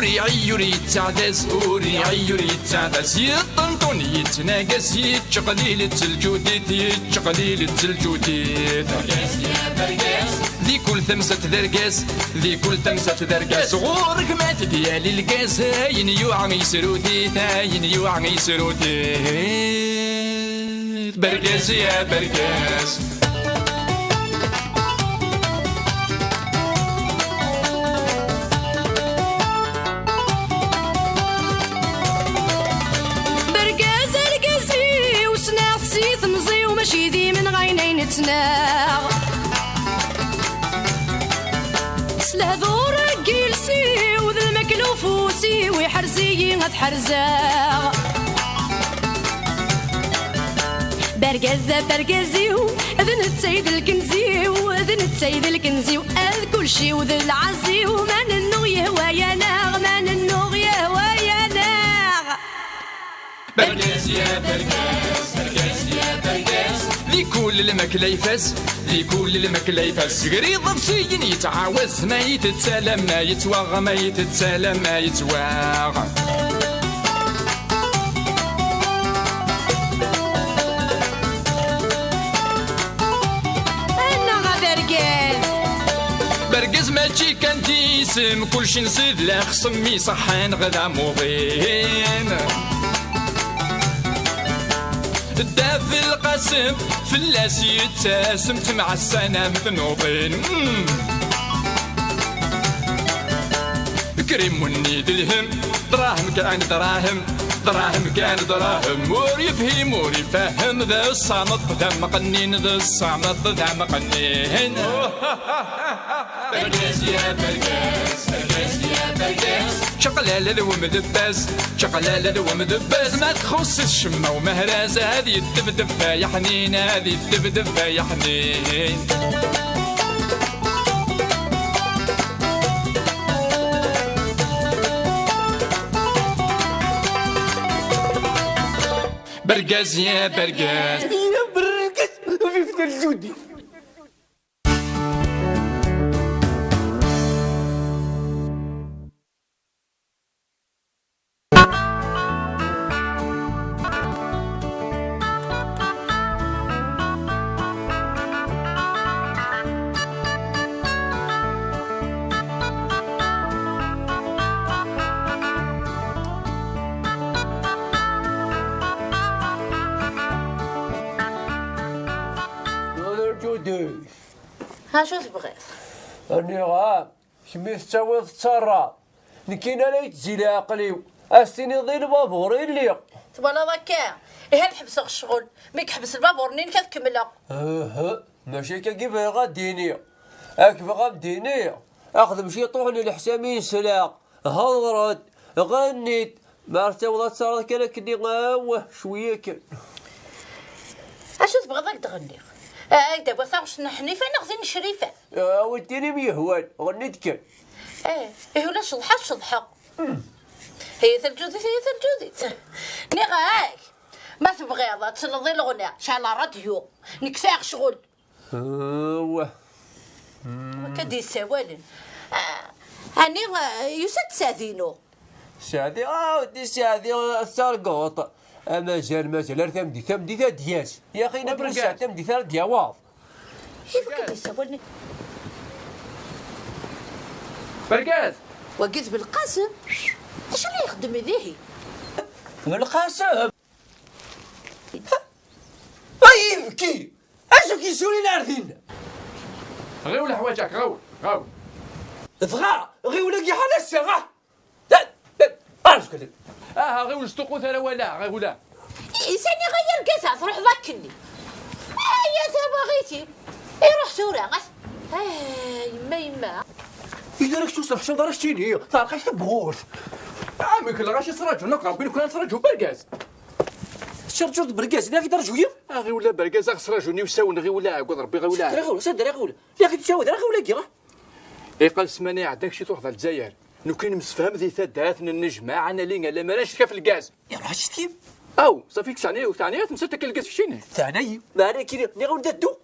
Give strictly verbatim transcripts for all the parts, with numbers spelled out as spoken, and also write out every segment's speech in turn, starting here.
Ur iɛeyyu ur yettaɛdaz, ur iɛeyyu ur yettaɛdaz, yeṭṭenṭun yettnagas, yettqelil-itt lǧudit, yettqelil-itt lǧudit. Di kul tamsalt d argaz, di kul tamsalt d argaz, ɣur-k ma tefyal lgaz, ayen yuɛa yesrut-it, ayen yuɛa yesrut-it. Bergaz ya bergaz. Bergaz argaz-iw, ssneɣ-t si temẓi-w, mačči d imenɣayen ay nettnaɣ. S lehdur n yiles-iw d lmakla ufus-iw, iḥrez-iyi ad ḥerzeɣ. Bergaz d abergaz-iw, d netta i d lkenz-iw, d netta i d lkenz-iw, ad kulci-w d lɛaz-iw, ma nennuɣ yehwa-yaneɣ, ma nennuɣ yehwa-yaneɣ. Bergaz ya bergaz, bergaz ya bergaz. Di kul lmakla ifaz, di kul lmakla ifaz. Gar iḍebsiyen yettɛawaz, ma itettalam ma yettwaɣ, ma itettalam ma yettwaɣ. Annaɣ a bergaz. Bergaz mačči kan d isem, kulci nṣid lexṣem, iṣeḥḥan ɣer amuḍin. Dda Belqasem, fell-as yettasem, temɛassan am tnuḍin. Mm. Krim wenni d lhem, dṛahem kan dṛahem, dṛahem kan dṛahem, ur yefhim ur ifehhem, d ṣṣameṭ d amqennin, d ṣṣameṭ d amqennin. Bergaz ya bergaz, bergaz ya bergaz. Čaqlala d wemdebbaz, čaqlala d wemdebbaz, ma txuṣṣ-it ccemma umehraz, ad yeddebdeb ay aḥnin, ad yeddebdeb ay aḥnin. Bergaz ya bergaz. Ya bergaz, vive le Judi. Acu tebɣiḍ? Aniɣer? Kemmi tettawiḍ tettarraḍ. Nekkini ara yettzili ɛqel-iw. Ad s-tiniḍ di lbabur i lliɣ. Twalaḍ akka? Ihi ad ḥebseɣ ccɣel. Mi yeḥbes lbabur-nni-inek ad kemmleɣ. Uhu, mačči akka i bɣiɣ ad d-iniɣ. Ak bɣiɣ ad d-iniɣ. Axdem ciṭuḥ n leḥsab i nesla. Hedṛet, ɣennit. Ma ara tettawiḍ ad tettawiḍ kan akkenni, awah, cwiya kan. Acu tebɣiḍ ad k-d-ɣenniɣ? Ad k-d-awiɣ taɣect n Ḥnifa neɣ tin n Crifa? Awi-d tin i m-yehwan, ɣenni-d kan. Eh, ihi ula ceḍḥeɣ, ceḍḥeɣ. Hmm. Hi taljudit, hi taljudit. Nniɣ-ak, ma tebɣiḍ ad telleḍ i leɣna, cɛel ṛṛadyu. Nekk sɛiɣ ccɣel. Awah. Akka d-yessawalen. Ah, ɛni, ah, yusa-d Sseɛd-inu? Sseɛd-i, ah, di Sseɛd-i, ah, tettarguḍ. Ah, mazal, mazal, ar tameddit, tameddit ad d-yas. Yaxi, wa nadi Bergaz. Sseɛd tameddit ara d-yawaḍ. Iwakken d-yessawalen. Bergaz! Wagi d Belqasem. Acu la ixeddem dihi? Belqasem! Ay ibki! Acu k-yessurin ar din? Ɣiwel ḥwaǧak, ɣiwel, ɣiwel. Dɣa, ɣiwel-agi ḥal ass-a, ah! Da, da, arǧu kan. Aha, ɣiwel, sṭuqqut ara wala, ɣiwel. I, sani ɣer argaz-a truḥeḍ akkenni? Ay, a tawaɣit-iw. Iruḥ tura, at-, ah, yemma, yemma. Ida ara k-tusrexceḍ ara k-tini, terqaq tewwurt. Amek lɣaci ttraǧun akk, ɣer win kwan ttraǧu bergaz. Ttraǧuḍ bergaz, la k-ttraǧu yiḍ? Ah, ɣiwel a bergaz, aɣ-sraǧun iwsawen, ɣiwel a ɛeggeḍ Rebbi, ɣiwel a. Ɣiwel, sadder, ɣiwel. La k-tettawiḍ, ɣiwel agi, ah. Iqal ssmana iɛeddan kečč i truḥeḍ ar Lezzayer. Nekkni nemsefham di taddart n nnejmaɛ, ad nali alamma ara ncetk ɣef lgaz. Iruḥ ccetki-m? Aw, ṣafi kečč teɛni, teɛni ad temsalt akka lgaz keččini? Teɛna-yi. Meɛna nekkini, nniɣ-awen-d ad dduɣ.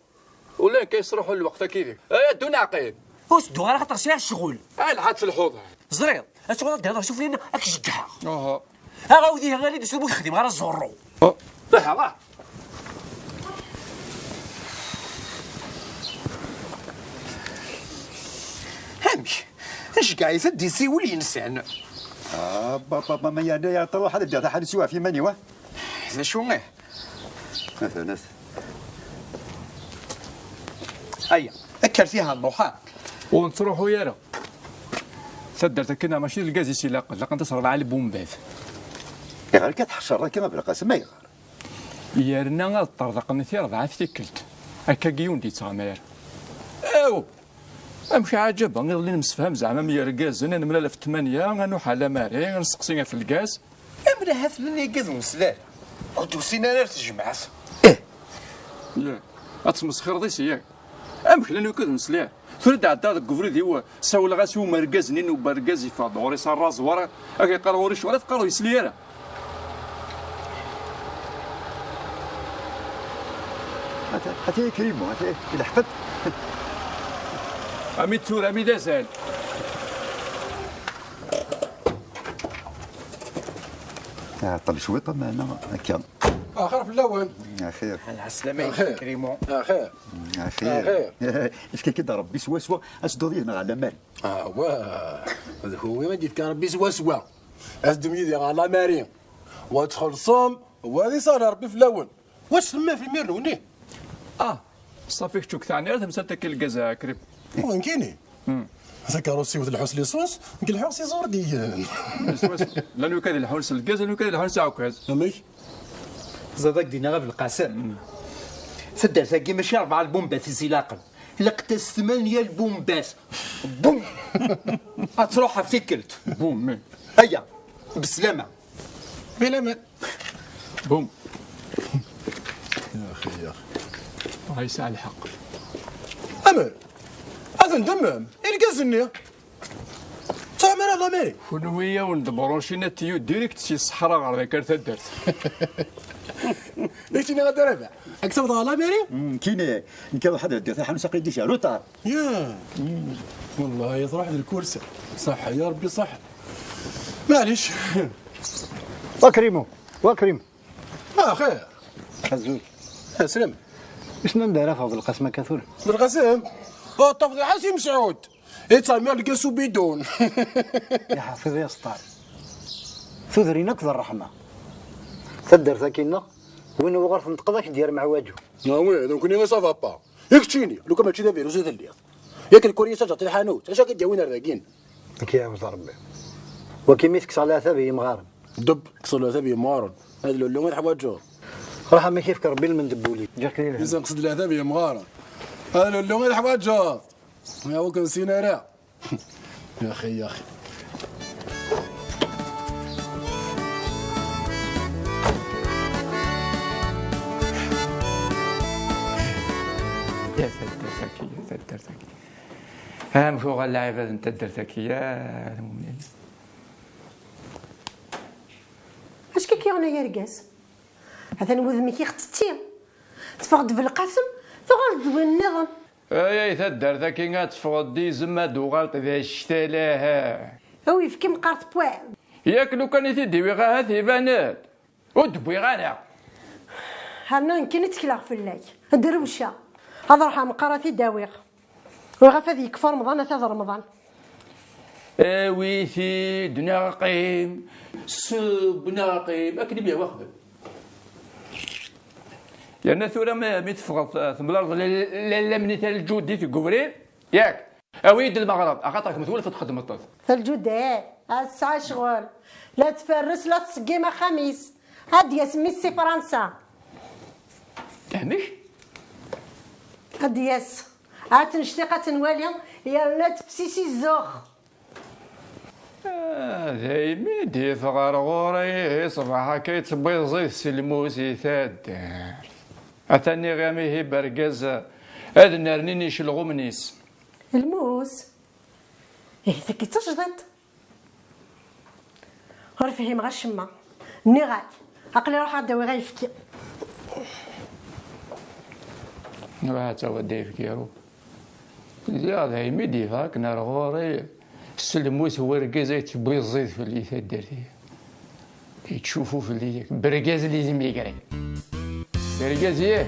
Ula akka yesruḥu lweqt akka yid-k. Ay, ad ddu neɛqil. Ur tedduɣ ara xaṭer sɛiɣ ccɣel. Ay, lḥa ad telḥuḍ. Ẓriɣ. Ad tuɣaleḍ ad d-rreɣ sufella-nni, ad k-ceggɛeɣ. Aha. Aɣ awdi-ha, ali-d s ur xdimeɣ ara ẓurru. Oh. Ṭiḥeɣ, ah. Amek? Nceggeɛ-it ad d-isiwel yensan. Ah, ba, ba, ba, ma yeɛni ya, truḥ ad d-taḥanut s iwaf iman-iw, ah? D acu, eh? Atan, atan. Aya, kker fiha nruḥ, ah. Ur nettruḥu ara. Taddart akken mačči d lgaz i s-ilaqen, laqent-as rebɛa lbumbat. Ayɣer akka tḥeccreḍ akka a Belqasem, ayɣer? Yerna ad ṭṭerḍqen tirbaɛt tikkelt. Akkagi ur d-yettɣama ara. Aw! Amek ɛǧaba, iḍelli nemsefham zeɛma am yergazen, ad nemlal ɣef ttmanya, ad nruḥ ɣer Lamari, ad nesteqsi ɣef lgaz. Amer ahat llan yirgazen ur nesli ara. Ur d-usin ara ar tejmaɛt. Ih. Ad tmesxireḍ yes-i, yak? Amek llan yirgazen ur nesli ara? Tura d-ɛeddaɣ deg ubrid-iw, sawleɣ-as i umergaz-nni n ubergaz yeffeɣ-d ɣur-i s rraẓ wara, ad k-yeqqar ɣur-i ccɣel, ad teqqareḍ ur yesli ara. Ata, ata ya Krimo, ata ilḥeq-d. Ami d tura, ami d azal. Ɛeṭṭel cwiṭ, ama neɣ akka. Axir fell-awen. Axir. Ɛeslama-k, Krimo. Axir. Axir. Axir. Yefka-k-id Rebbi swaswa, ad tedduḍ yid-neɣ ɣer Lamari. Awah, d kenwi i d-yefka Rebbi swaswa. Ad teddum yid-i ɣer Lamari. Wa txellṣem, wa ad iṣaḥ Rebbi fell-awen. Wa s-temma f imir-nwen? Ah, ṣafi kečč ur k-teɛni ara temsalt akka n lgaz a Krim. Wa nekkini? Takeṛṛust-iw tleḥḥu s lisuns, nekk leḥḥuɣ s iẓurdiyen. Llan wid ad leḥḥun s lgaz, llan wid ad leḥḥun s aɛekkaz. Amek? Ẓad ak-d-iniɣ a Belqasem. Taddart-agi mačči rebɛa lbumbat i s-ilaqen. Laqent-as tmanya lbumbat. Bum! Ad truḥ ɣef tikkelt. Bum, mi. Aya, beslama. Bilaman. Bum. Ya axi, ya axi. Dɣa yesɛa lḥeqq. Amer, ad tendemem, irgazen-nni. Ttɛum ara Lamari. Kunwi a wen-d-bruncin atiyu direct si ṣṣeḥra ɣer dagi ar taddart. Nekk ttini ad d-rabeɛ. Ad k-tafeḍ ɣer Lamari? Mm, kini, nekk ad ḥad ddiɣ taḥanut aqi déjà retard. Ya. Wallahi truḥ d lkursa. Ṣaḥḥa, ya Rebbi ṣaḥḥa. Maɛlic. Wa Krimo, wa Krim. Ah, xir. Azul. Aslem. Isem anda ara tafeḍ Belqasem akka tura? Belqasem? Oh, ṭṭaf di Ḥasi Mesɛud. Yettɛemmir lgaz s ubidun. Iḥfiḍ ya sṭar. Tudrin akk d ṛṛeḥma. Taddart-agi-nneɣ, win wuɣur tneṭqeḍ ad k-d-yerr meɛwaǧu. Ah oui, d nekkni i ça va pas. I keččini, lukan mačči d avirus i telliḍ. Yak lkuri i ttaǧǧaḍ i lḥanut, acu akka d-yawin ar dagin? Ad k-iɛawed Ṛebbi. Waki mi tekkseɣ leɛtab i yimɣaren. Deb, kkseɣ leɛtab i yimɣaren. Ad lullu i teḥwaǧeḍ. Ruḥ amek ifk Ṛebbi lmend n wul-ik. Ǧǧiɣ-k di lehna. Izan qsed leɛtab i yimɣaren. Ad lullu i teḥwaǧeḍ. Ya ur k-nessin ara. Ya axi, ya axi. Ya taddart-agi, ya taddart-agi. Amek uɣal lɛibad n taddart-agi, ya lmumnin? Acu k-yuɣen ay argaz? Atan wudem-ik ixetti. Teffeɣ-d Belqasem, tuɣal-d d win nniḍen. Ay, ay, taddart-agi ad teffeɣ-d d izem, ad d-uɣaleḍ d actal, aha. Aw, yefk-im qqar tewwiḍ. Yak lukan i t-id-iwiɣ ahat iban-d. Ur d-wwiɣ ara. Rnu nekkini ttekleɣ fell-ak. Ad rewceɣ. Ad ruḥeɣ meqqar ad t-id-awiɣ. Ur ɣef ad yekfu Remḍan, ata d Remḍan. Awi-t-id neɣ qqim, seww neɣ qqim, akken i m-yehwa xdem. Yerna tura mi, mi teffɣeḍ, eh, temlaleḍ la, la, la, lamnit ara lǧudit deg ubrid, yak? Awi-yi-d lmeɣreb, axaṭer kemm twulfeḍ txeddmeḍ-t. Talǧuda, eh, ass-a ccɣel. La tferres, la tṣeggim axxam-is. Ad d-yas mmi-s si Fransa. Amek? Ad d-yas. Ad tt-nectiq, ad tt-nwali, yerna tefsi si zzux. Ah, daymi d-yeffeɣ ɣer ɣur-i, ihi ṣṣbeḥ akka yettbiẓẓit s lmus i taddart. Atan nniɣ-am ihi bergaz ad nernin icelɣumen-is. Lmus? Ihi tagi d tajdiṭ. Ur fhimeɣ acemma. Nniɣ-ak, aql-i ruḥeɣ ad d-awiɣ ayefki. Ruḥ ad tawiḍ ayefki, ruḥ. Ziɣ daymi d-yeffeɣ akken ar ɣur-i, S lmut n wergaz ay yettbwiẓẓid fell-i taddart-iw. Yettcufu fell-i yak. Bergaz n yizmigren. Bergaz, yah!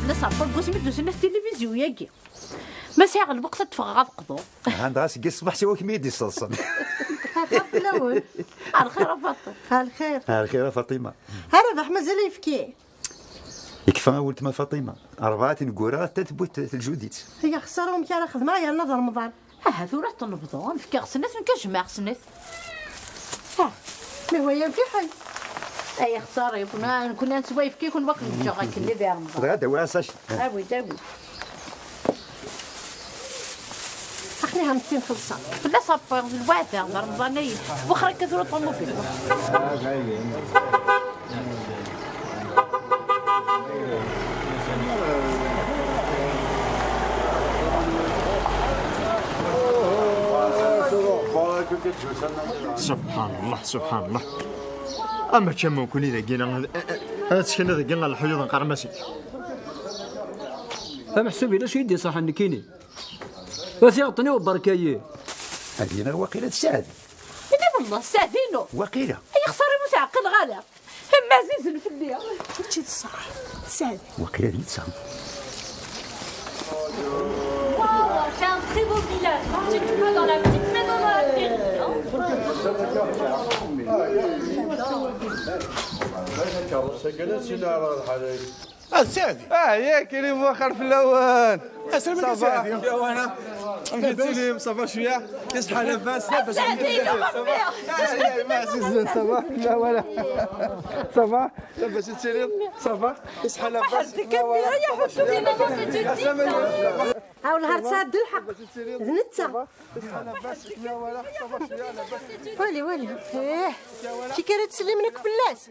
La ṣerfer n wasmi d-usen at tilivizyu-agi. Ma sɛiɣ lweqt ad d-ffɣeɣ ad qḍuɣ. Aha, dɣa seg ṣṣbeḥ siwa kemm i yi-d-iṣṣeḍṣen. Axir fell-awen. Ar lxir a Faṭima. Ar lxir. Ar lxir a Faṭima. A Rabaḥ, mazal ayefki? Yekfa a weltma Faṭima. Rebɛa tineggura, ta tewwi-t lǧud-itt. Ay axeṣṣar, amek ara xedmeɣ yerna d Remḍan? Aha, tura ad t-nebḍu. Ad m-fkeɣ snat, nekk ad jemɛeɣ snat. Ah, ma hwa yanfiḥen. Ay axeṣṣar, nekkni ad neswa ayefki, kun wakken ǧǧeɣ akken di Remḍan. Dɣa ad awiɣ asac. Awi-d, awi-d. Aql-i ha mettin xelṣeɣ. Fell-as ṛebbi, d lweɛda, d Remḍan-ayi. Wexxer akka tura ṭumubil. Subḥan Allah, subḥan Allah. Ama ččan mukuni dagi, ad ttekna dagi ɣer leḥyuḍ n Qermasin. Ameḥsub yella s-, i d-iṣaḥen nekkini. Ati aɣeṭṭen-iw berka-yi. Ad yiniɣ waqila d Saɛdi. Ini wallah, Saɛdi-inu. Waqila. Ay axeṣṣar-iw ur t-ɛqileɣ ara. Am ɛzizen fell-i. Mačči d ṣṣeḥ. D Saɛdi. Waqila d netta. Waouh, c'est un très beau village. Quand tu te peux dans la petite maison dans la prairie, hein. Ah, Saɛdi. Ah, yak, ili mwexxer fell-awen. Aslama. Ça va? Saɛdi. Amek i tettiliḍ? Ça va cwiya? Iṣḥa labas? Labas. Saɛdi, ça va? Ça va? Labas i tettiliḍ? Ça va? Iṣḥa labas? Aslama. Ah, wala tesɛiḍ lḥeqq. D netta. Wali, wali. Eh, kika ara tsellem nekk fell-as.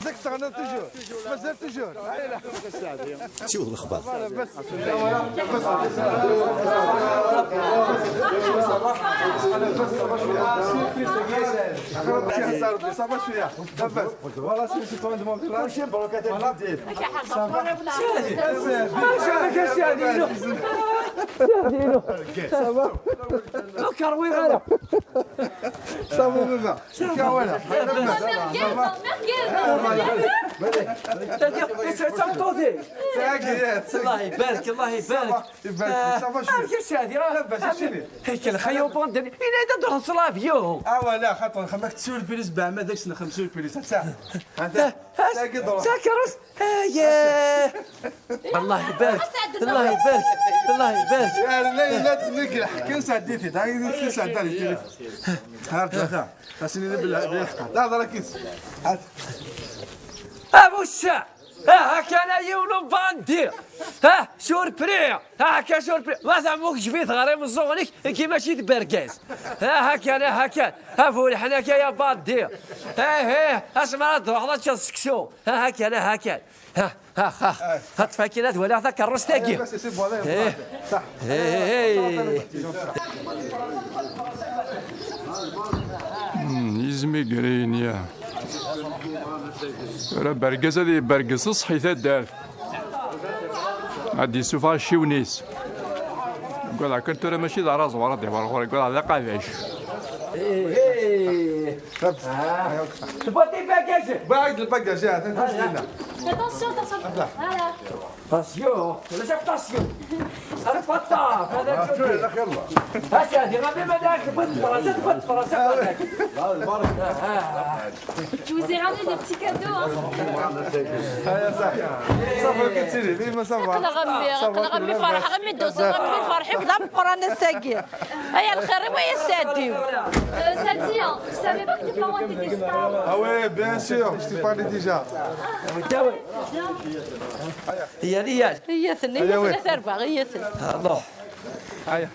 Yak teɣniḍ toujours. Mazal toujours. Siweḍ lexbar. Ça va cwiya. Labas. Voilà, c'est le citoyen de mon village. Voilà. Ça va? Ça va? Ça va? Ça va, baba. Ça va. Voilà. الله يبارك، الله يبارك. Ça va شوية. آه، يا سيدي، آه. لاباس، شنو؟ هيك الخيو بوندن. إلا إذا درس لافيو. آه، ولا خاطر خمك تسول بليس بعمل ذاك سنة خمسة بليس. ساعة. هذا. ساكي دروس. ساكي روس. آه، ياه. الله يبارك. الله يبارك. الله يبارك. يا لا، لا، تنقل. حكي ساعة ديتي. دا يمكن ساعة داري تليفون. هارد لها. خاصني بالله، بالحق. لا، لا، كيس. هات. أبو الشعب. ها هاك انا يولو باندي. ها سوربري. ها هاك سوربري، ما تعموك جبيت غريب الزغنيك. كي ماشي تبركاز. ها هاك انا هاك. ها فول حناك يا باندي. ها ها اسمع، هاد الوحده تشد سكسو. ها هاك انا هاك. ها ها ها. ها تفاكينات ولا ذاك الرستاكي. بس يسيب ولا ايه. صح. ايه. يزمي قرين يا. Tura bergaz ad ibergez ṣṣeḥ i taddart. Ad d-yessufeɣ acciwen-is. Ugadeɣ kan tura mačči d araẓ wara d-iwar ɣur-i, ugadeɣ d aqabac. Tebɣiḍ ibagajen? Bɣiɣ lbagaji, atan kullec dinna. Attention, attention. Voilà. Attention, la acceptation. Attention, attention. Attention, attention. Attention, attention. Je vous ai ramené des petits cadeaux, hein. Aya, صافي. صافي, كتسيري, ديما صافي. Aql-aɣ a mmi, aql-aɣ a mmi, ferḥeɣ imi d-tusiḍ, a mmi, ferḥ-iw d ameqqran ass-agi. Ay, lxir-iw, ay ass-agi. Euh, Sadia, je savais pas que tes parents étaient stars. Ah ouais, bien sûr, je t'ai parlé déjà. Iyyat, iyyat. Iyyat, iyyat, arba, iyyat. Allah. Aya.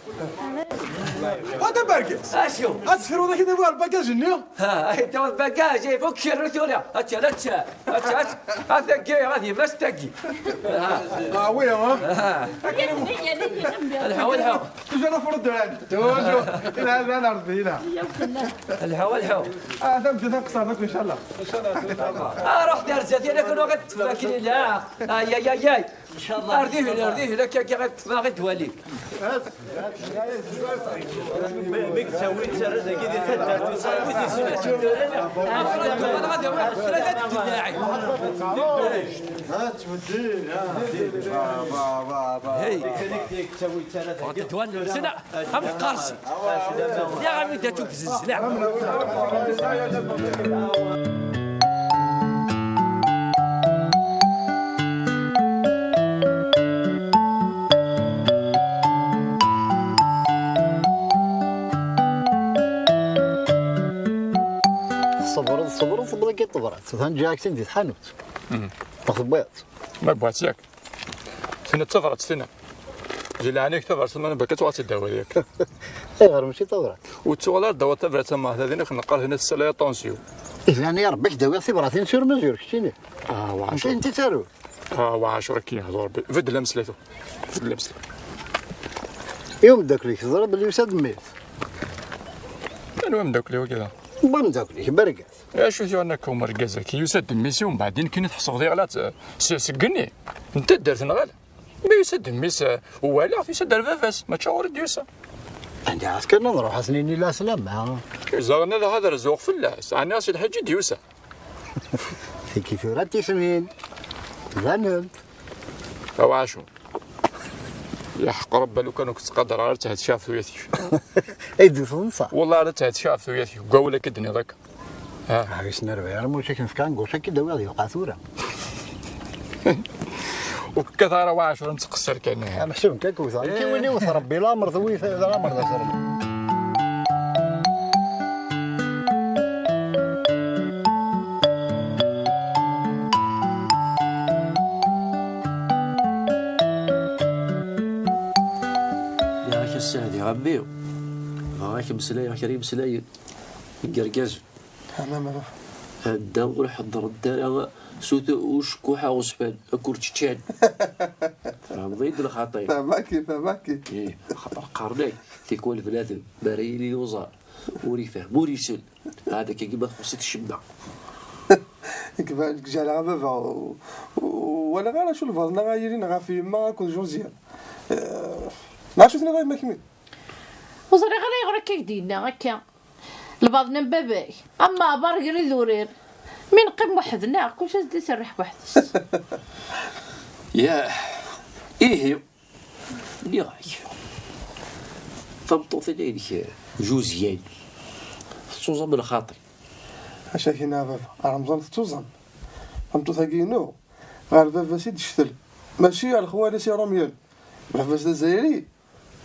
Hadi Bergez. Acu? Ad tefruḍ akken i lbagaj-nni? Ha, ay taweḍ bagaj, ay fuk kerru tura. Ačča, ačča, ačča, ačča. A tagi, a yemma-s tagi. Ha. Ah oui, hein? Ha. Lḥu, lḥu. Toujours la fraude de l'Inde. Toujours. Ila, ila, ila, Rebbi, ila. Lḥu, lḥu. Ah, tamdint ad nqeṣṣer akk, inchallah. Ah, ruḥ ar zdat, ila kunu ɣad tfakri, la. Ay, ay, ay, ay. Ar dihil, ar dihil, akka, akka, ɣad tfakri, ad twali. Mi yettawi ttarra dagi di taddart, yettawi tizlatin. Hey. Yettawi ttarra dagi. Am tqarsi. Yaɣ am idatu bzezla. Tṣebreḍ, tṣebreḍ, tewweḍ-ik-id tebrat. Atan ǧǧiɣ-ak-tt-in di tḥanut. Mhm. Ma tewwiḍ-tt. Ma tewwiḍ-tt, yak. Tina d tabrat, tina. Di leɛnaya-k, tabrat, ma nebɣa ad tuɣal d-tawi yak. Ayɣer mačči tabrat? Ur tuɣal ara d-tawi tabrat, ama hada din i neqqar tina tessala aṭansyu. Ihi, leɛnaya Rebbi, ad k-d-awiɣ tibratin sur mesure, keččini. Ah, wa acu. Akken i tt-taruḍ. Ah, wa acu, akken yehḍer Rebbi. Beddel ameslay tura. Beddel ameslay. I umeddakel-ik, teẓriḍ belli yusa-d mmi-s? Anwa ameddakel-iw akka da? N umeddakel-ik, Bergaz. Acu t-yuɣen akka umergaz-agi? Yusa-d mmi-s-iw, mbeɛd nekkini tḥesbeḍ iɣla-tt s, seg igenni n taddart neɣ ala? Mi yusa-d mmi-s, uh, uwalaɣ-t, yusa-d ar baba-s, mačči ɣur-i d-yusa. Anda ara tekkiḍ ad nruḥ ad s-nini laslama? Zaɣen ad rzuɣ fell-as, ɛni si lḥaǧ i d-yusa? Tigi tura tismin banent. Awa acu? Yeḥqer Rebbi, lukan ur k-ttqadar ara, ad tɛedci ɣef tuyat-ik. Ay d-tenṣa. Wallah ara tɛedci ɣef tuyat-ik, deg wawal akka d-tenniḍ akka. Ah. Ah, wissen arbaɛ, ara muc akken fkan, goc akka d-awiɣ di lqatura. Ur kkat ara wa ɛecra, nettqeṣṣir kan. Ah, meḥsub nekk ad k-wteɣ. Nekk i win iwet Rebbi, lamer d wi, d lamer d aserm. Nniɣ-ak a Sseɛdi Rebbi, bɣiɣ ad k-mmeslayeɣ kra imeslayen n yergazen. Anda ur ḥeddrent ara sut ucekkuḥ aɣezfan akked ččan. Tfehmeḍ-iyi-d lxaṭi? Fehmeɣ-k, fehmeɣ-k. Ih, axaṭer qqaren-ak, tikwal bnadem mi ara yili yuẓam, ur ifehhem, ur isell. Ɛad akkagi ma txuṣ-it ccemma. Nekk ba-, nekk jeɛleɣ a baba, u-, u-, walaɣ ara acu lbaḍna ara yilin ɣef yemma akked Josiane. Eh, neɣ acu tenniḍ a yemma kemmi? Ur ẓriɣ ara ayɣer akka i k-d-yenna akka. Lbaḍna n baba-k, am Maɛbar gar idurar. Mi neqqim weḥd-neɣ, kullec ad s-d-iserreḥ weḥd-s. Yah, ihi, nniɣ-ak, tameṭṭut-nni-inek, Josiane, tettuẓam lxaṭi. Ḥaca kina a baba, a Remẓan tettuẓam. Tameṭṭut-agi-inu, ɣer baba-s i d-tectel, mačči ɣer lexwal-is Irumyen. Baba-s d Azzayri.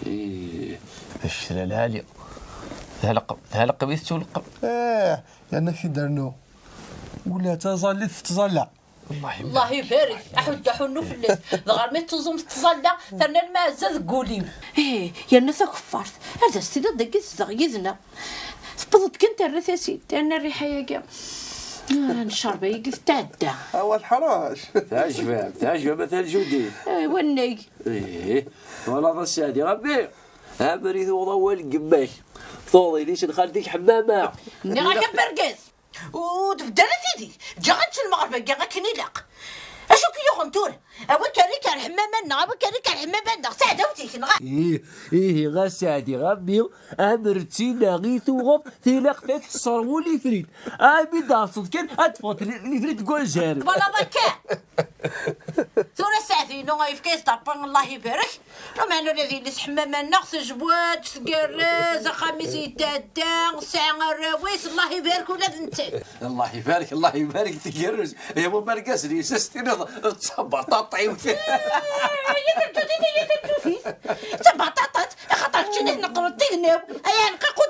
Ih, d ccetla lɛali. Tɛelqem, tɛelqem i tettuleqqem. Eh, yerna k-id-rnu. Ula d taẓallit tettẓalla. Allah ibarek. Allah ibarek, aḥuddu aḥunnu fell-as. Dɣa armi tettuẓum tettẓalla, terna lmeɛzza deg wul-iw. Ih, yerna takeffart. Ad as-tiniḍ dagi tezdeɣ yid-neɣ. Tewweḍ-d kan terra-t-as-id, yerna rriḥa-yagi. Ah, n ccerba-yagi tetɛedda. Awa teḥrac. Teɛjeb-am, teɛjeb-am a Tal Judit. Eh, wannag. Ih, twalaḍ a Sseɛdi Rebbi, amer i tuɣeḍ awal n yemma-k, tuɣeḍ yelli-s n xalti-k Ḥemmama. Nniɣ-ak a Bergaz, ur tbeddel ara tidi, ǧǧiɣ-ak lmeɣreb-agi akken ilaq. Acu k-yuɣen tura? A wi k-yerr iker Ḥemmama-nneɣ, a wi k-yerr iker Ḥemmama-nneɣ, d taɛdawt-ik, neɣ? Ih, ihi, a Sseɛdi Rebbi, amer d tinna i tuɣeḍ, tilaq ad tesserwul ifrit. Armi d-tɛeṭṭseḍ kan, ad teffɣeḍ li-, lifrit deg wanzaren. Twalaḍ akka? Tura sseɛd-inu, yefka-yas-d Rebbi, Allah ibarek. Lameɛna ula d yelli-s Ḥemmama-nneɣ tejwad, tgerrez, axxam-is yetɛedda, tesɛa arraw-is, Allah ibarek ula d nettat. Allah ibarek, Allah ibarek, tgerrez. Ya bu mergaz-nni, s-, s-tiniḍ d tabaṭaṭa-iw. Ay, ay, tameddut-it, ay, tameddut-it. D tabaṭaṭat, axaṭer keččini tneqqreḍ d tignaw. Ay, ɛelqaq ur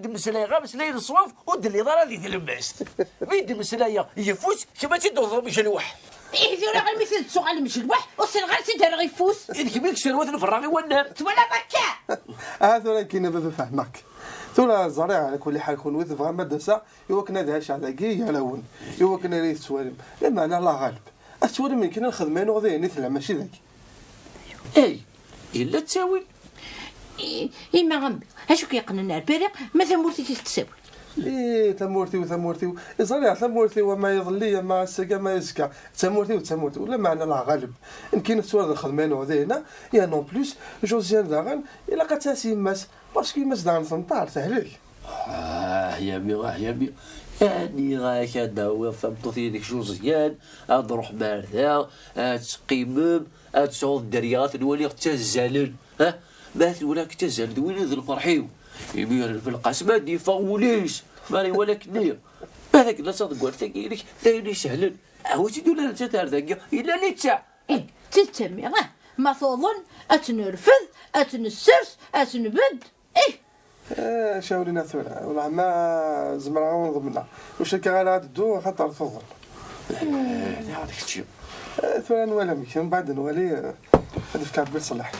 d-mmeslayeɣ ameslay n ṣṣwab, ur d-telliḍ ara di tlemmast. Mi d-mmeslayeɣ yeffus, kemm ad tt-id-tewḍeḍ mecluḥ. Ih, tura ɣimi-t-id tuɣal mecluḥ, ur ssineɣ ara tt-id-rreɣ yeffus. I d kemm i yesserwaten berra i wannar. Twalaḍ akka? Ah, tura nekkini a baba fehmeɣ-k. Tura ẓriɣ, ɛla kulli ḥal, kunwi tebɣam ad d-aseɣ i wakken ad ɛiceɣ dagi gar-awen, i wakken ara yi-tettwalim. Lameɛna, Allah ɣaleb, ad tettwalim nekkini lxedma-inu dihin i tella, mačči dagi. Ey, yella ttawil. I, ima a mmi, acu k-yeqqnen ar Paris, ma tamurt-ik i k-tessawel? Ih, tamurt-iw, tamurt-iw. Ẓriɣ, tamurt-iw, ama iḍelli, ama ass-agi, ama azekka. D tamurt-iw, d tamurt-iw. Lameɛna, Allah ɣaleb, nekkini tettwaliḍ lxedma-inu dihin, et en plus, Josiane daɣen, ilaq ad tɛass yemma-s, parce que yemma-s daɣen tenṭer, tehlek. Ah, yami, ah, yami. Aniɣ-ak ad d-tawiḍ tameṭṭut-inek Josiane, ad nruḥ mar da, ad teqqimem, ad tesɛuḍ dderya, ad ten-waliɣ ttazzalen, ha? Ma ad ten-waliɣ ttazzalen, d win d lferḥ-iw. Imiren Belqasem ad d-yeffeɣ wul-is, mi ara iwali akken-nni. Ma d akken ad taḍeggalt-agi-inek, d ayen isehlen. Awi-tt-id ula nettat ar dagi, yella littseɛ. Eh, d tidet a mmi, ah, ma tuḍen, ad tt-nerfed, ad tt-nessers, ad tt-nbedd. Ih! Eh, cawlina tura, wellah ma zemreɣ ad wen-ḍemneɣ. Ur cukkeɣ ara ad dduɣ, axaṭer tuḍen. Eh, niɣ d kečči. Eh, tura nwali amek, mbeɛd nwali, eh, ad d-fkeɣ Rebbi ṣṣaleḥ.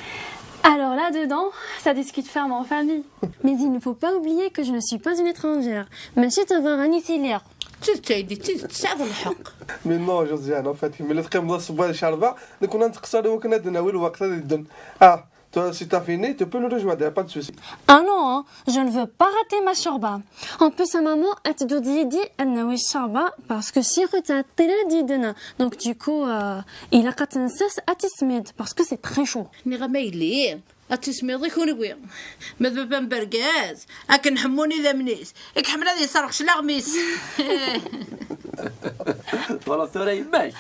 Alors là-dedans, ça discute ferme en famille. Mais il ne faut pas oublier que je ne suis pas une étrangère. Mačči d tabeṛṛanit i lliɣ. D tidet, aydi, d tidet, tesɛiḍ lḥeqq. Mais non, Josiane, en fait, mi la teqqimeḍ asewwa d ccerba, nekkni ad nettqeṣṣer i wakken ad d-nawi lweqt ad idden. Ah, toi, si t'as fini, tu peux nous rejoindre, y a pas de souci. Ah non, hein, je ne veux pas rater ma shorba. En plus, à maman, elle te dit, dit, elle n'a oui shorba, parce que si t'as dit demain. Donc, du coup, euh, il a qu'à t'insister à tismid, parce que c'est très chaud. Nniɣ-am a yelli, ad tismiḍ i kunwi. Ma d baba n Bergaz, akken ḥemmun idammen-is, i iḥemmel ad yesserɣ cclaɣem-is. Twalaḍ tura yemma-k?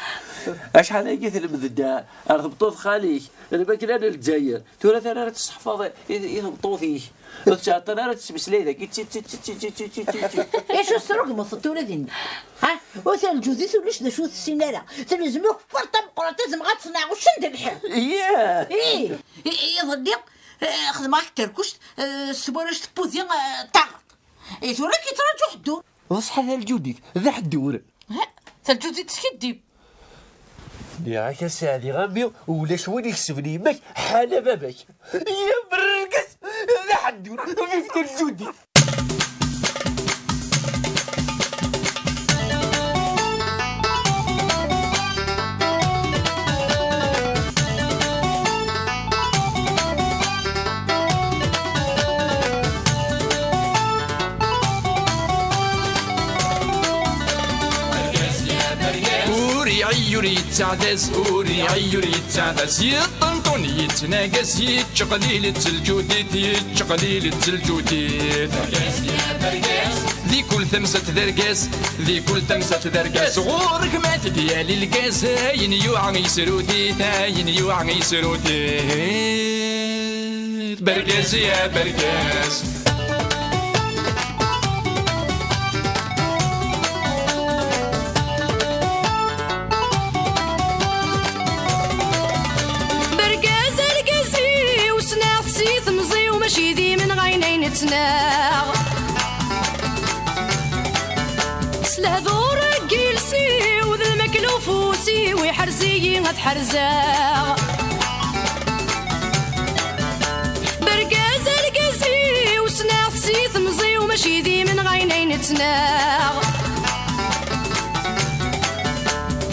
Acḥal agi tlemd-d ar tmeṭṭut xali-k, lmakla n Lezzayer. Tura tara ara tesseḥfaḍ i, i tmeṭṭut-ik. Ur tettɛeṭṭil ara ad tesmeslay dagi. Ti, ti, ti, ti, ti, ti, ti, ti, ti. Acu tesrugmeḍ tura dinna? Ha? Ur terǧudit ulac d acu ur tessin ara. Telzem akeffar tameqqrant, azemɣ ad teṣneɛ uccen d lḥir. Yah! Ih! I, i, iḍelli, eh, xedmeɣ-ak terkuct, eh, s warrac tewwudi, eh, taɣaṭ. I tura k-yettraǧu ḥeddur. D ṣṣeḥ a Taljudit, d aḥeddur. Ha? Taljudit teskiddib. Nniɣ-ak a Sseɛdi, a mmi, ulac win ikesben yemma-k ḥala baba-k. Ya berrkes, d aḥeddur, vive Taljudit. Ur iɛeyyu ur yettaɛdaz, ur iɛeyyu ur yettaɛdaz. Yeṭṭenṭun yettnagaz, yettqelil-itt lǧudit, yettqelil-itt lǧudit. Di kul tamsalt d argaz, di kul tamsalt d argaz. Ɣur-k ma t-id-yali lgaz, ayen yuɛa yesrudit, ayen yuɛa yesrudit. Bergaz ya bergaz. Bergaz argaz-iw, ssneɣ-t si temẓi-w, mačči d imenɣayen ay nettnaɣ. S lehdur n yiles-iw d Ḥrez-iyi ad ḥerzeɣ. Bergaz argaz-iw, ssneɣ-t si temẓi-w, mačči d imenɣayen ay nettnaɣ.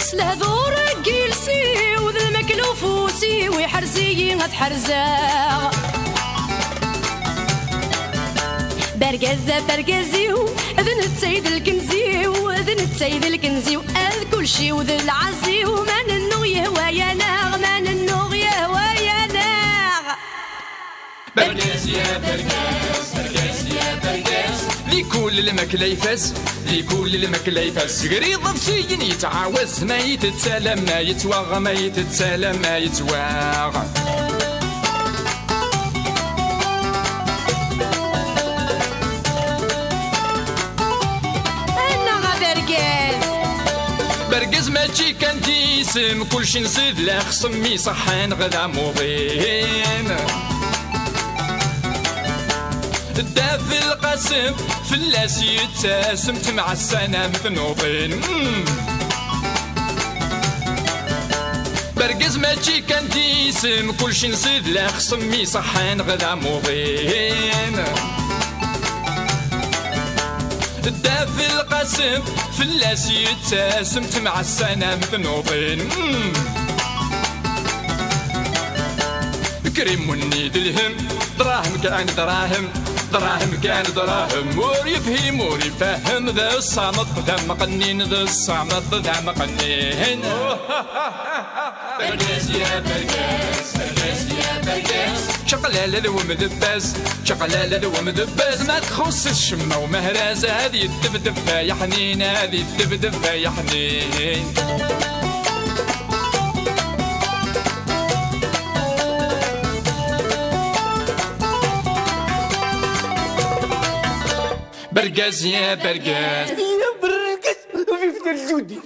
S lehdur n yiles-iw d lmakla ufus-iw, iḥrez-iyi ad ḥerzeɣ. Bergaz d abergaz-iw, d netta i d lkenz-iw, d netta i d lkenz-iw, ad kulci-w d lɛaz-iw, ma nennuɣ yehwa-yaneɣ, ma nennuɣ yehwa-yaneɣ. Bergaz ya bergaz, bergaz ya bergaz. Di kul lmakla ifaz, di kul lmakla ifaz. Zegriḍ ɣef tiyin yettɛawaz, ma yettala ma yettwaɣ, ma yettala ma yettwaɣ. Annaɣ a bergaz. Bergaz mačči kan d isem, kulci nzid la xsem iṣeḥḥan ɣer d amuḍin. Dda Belqasem fell-as yettasem, temɛassanam tnuḍin. Mm. Bergaz mačči kan d isem, kulci nzid la xsem iṣeḥḥan ɣer d amuḍin. Dda Belqasem fell-as yettasem, temɛassanam tnuḍin. Mm. Krim munni d lhem, dṛahem kan dṛahem, dṛahem kan dṛahem. Ur yefhim ur ifehhem, d ṣṣameṭ d ameqqnin, d ṣṣameṭ d ameqqnin. Bergaz ya bergaz, bergaz ya bergaz. Čaqlala d wemdebbaz, čaqlala d wemdebbaz. Ma txuṣṣ-it ccemma umehraz, ad yeddebdeb ay aḥnin, ad yeddebdeb ay aḥnin. Bergaz ya bergaz. Ya bergaz, vive le Judi.